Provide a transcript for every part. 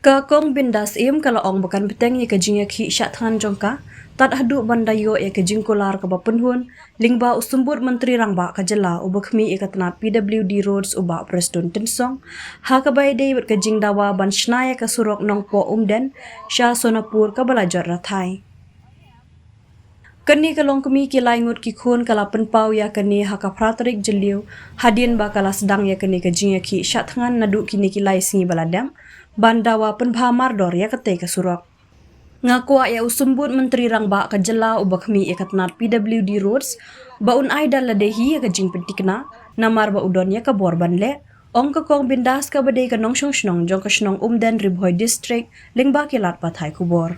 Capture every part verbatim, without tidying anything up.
Ka Kong Bindas Syiem ka la ong ba kan bteng ïa ka jingïakhih shah thngan jong ka tad haduh ban da ïoh ïa ka jingkular kaba pynhun lyngba u Symbud Myntri Rangbah ka jylla uba khmih ïa ka tnad P W D Roads u Bah Prestone Tynsong, ha kaba ïadei bad ka jingdawa ban shna ïa ka surok Nongpoh Umden sha Sonapur kaba la jot rathai. Kane ka longkmie ki lai ngut ki khun ka la pynpaw ïa kane ha ka phra tarik Jylliew, hadien ba ka la sdang ïa kane ka jingïakhih shah thngan naduh kine ki lai sngi ba la dep ban dawa pynbha mardor ïa katei ka surok. Nga kwah ïa u Symbud Myntri Rangbah ka jylla uba khmih ïa ka tnad P W D Roads ba un ai da lade hi ïa ka jingpyntikna, namar ba u don ïa ka bor ban leh, ong ka Kong Bindas kaba dei ka nongshong shnong jong ka shnong Umden, Ri Bhoi District, lyngba ki lad pathai khubor.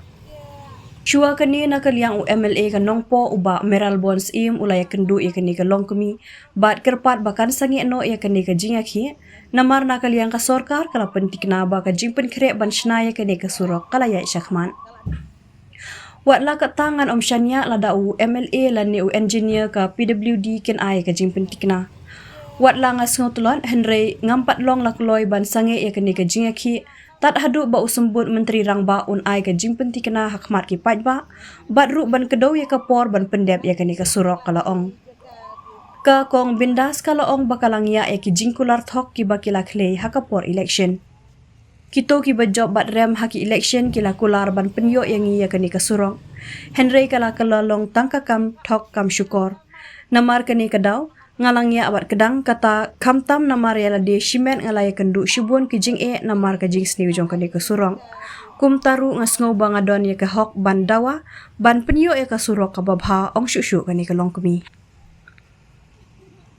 Shuwa kane, na ka liang u M L A ka Nongpoh u Bah Mayralborn Syiem u la ïakynduh ïa kane ka longkmie bad kyrpad ba kan sangeh noh ïa kane ka jingïakhih, namar na ka liang ka sorkar ka la pyntikna ba ka jingpynkhreh ban shna ïa kane ka surok ka la ïaid shakhmat. Wat la katta, ngan ym shaniah lada u M L A lane u engineer ka P W D kin ai ka jingpyntikna. Wat la nga sngew tlot, hynrei ngam pat long la kloi ban sangeh ïa kane ka jingïakhih tad haduh ba u Symbud Myntri Rangbah un ai ka jingpyntikna ha khmat ki paidbah, bad ruh ban kdew ïa ka por ban pyndep ïa kane ka surok, ka la ong. Ka Kong Bindas ka la ong ba ka la ngiah ïa ki jingkular thok kiba ki la khlei ha ka por election. Kito kiba jop bad rem ha ki election ki la kular ban pynïoh ïa ngi ïa kane ka surok, hynrei ka la kylla long tang ka kam thok kam shukor. Namar kane ka daw nga la ngiah bad kdang, kata khamtam namar ïa lade shimet nga la ïakynduh shibun ki jingeh namar ka jingsniew jong kane ka surok. Kumta ruh nga sngew ba nga don ïa ka hok ban dawa ban pynïoh ïa ka surok kaba bha, ong shuh shuh kane ka longkmie.